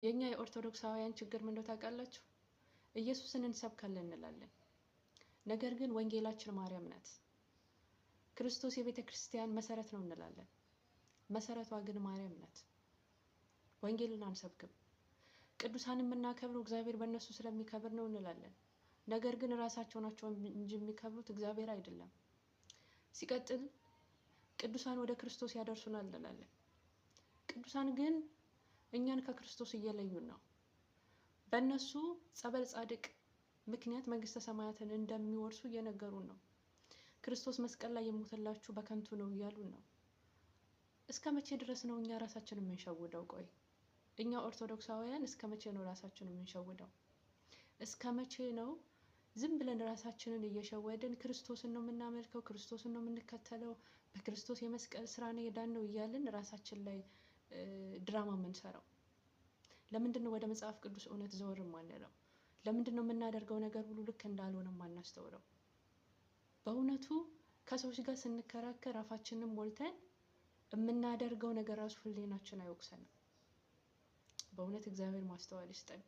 የእኛ የኦርቶዶክሳውያን ችግር ምንድነው ታውቃላችሁ? ኢየሱስን እንሰብካለን እንላለን። ነገር ግን ወንጌላችን ማርያም ናት። ክርስቶስ የቤተ ክርስቲያን መሰረት ነው እንላለን። መሰረቷ ግን ማርያም ናት። ወንጌልን አንሰብክም። ቅዱሳን የምናከብረው እግዚአብሔር በእነሱ ስለሚከብር ነው እንላለን። ነገር ግን ራሳቸው ናቸው እንጂ የሚከብሩት እግዚአብሔር አይደለም። ሲቀጥል ቅዱሳን ወደ ክርስቶስ ያደርሱናል እንላለን። ቅዱሳን ግን እኛን ከክርስቶስ እየለዩን ነው። በእነሱ ጸበል ጻድቅ ምክንያት መንግስተ ሰማያትን እንደሚወርሱ እየነገሩን ነው። ክርስቶስ መስቀል ላይ የሞተላችሁ በከንቱ ነው እያሉን ነው። እስከ መቼ ድረስ ነው እኛ ራሳችን የምንሸውደው? ቆይ እኛ ኦርቶዶክሳውያን እስከ መቼ ነው ራሳችን የምንሸውደው? እስከ መቼ ነው ዝም ብለን ራሳችንን እየሸወድን ክርስቶስን ነው የምናመልከው፣ ክርስቶስን ነው የምንከተለው፣ በክርስቶስ የመስቀል ስራ ነው የዳንነው እያልን ራሳችን ላይ ድራማ የምንሰራው? ለምንድን ነው ወደ መጽሐፍ ቅዱስ እውነት ዘወር የማንለው? ለምንድን ነው የምናደርገው ነገር ሁሉ ልክ እንዳልሆነ የማናስተውለው? በእውነቱ ከሰዎች ጋር ስንከራከር አፋችንን ሞልተን የምናደርገው ነገር ራሱ ሕሊናችን አይወቅሰንም። በእውነት እግዚአብሔር ማስተዋል ይስጠን።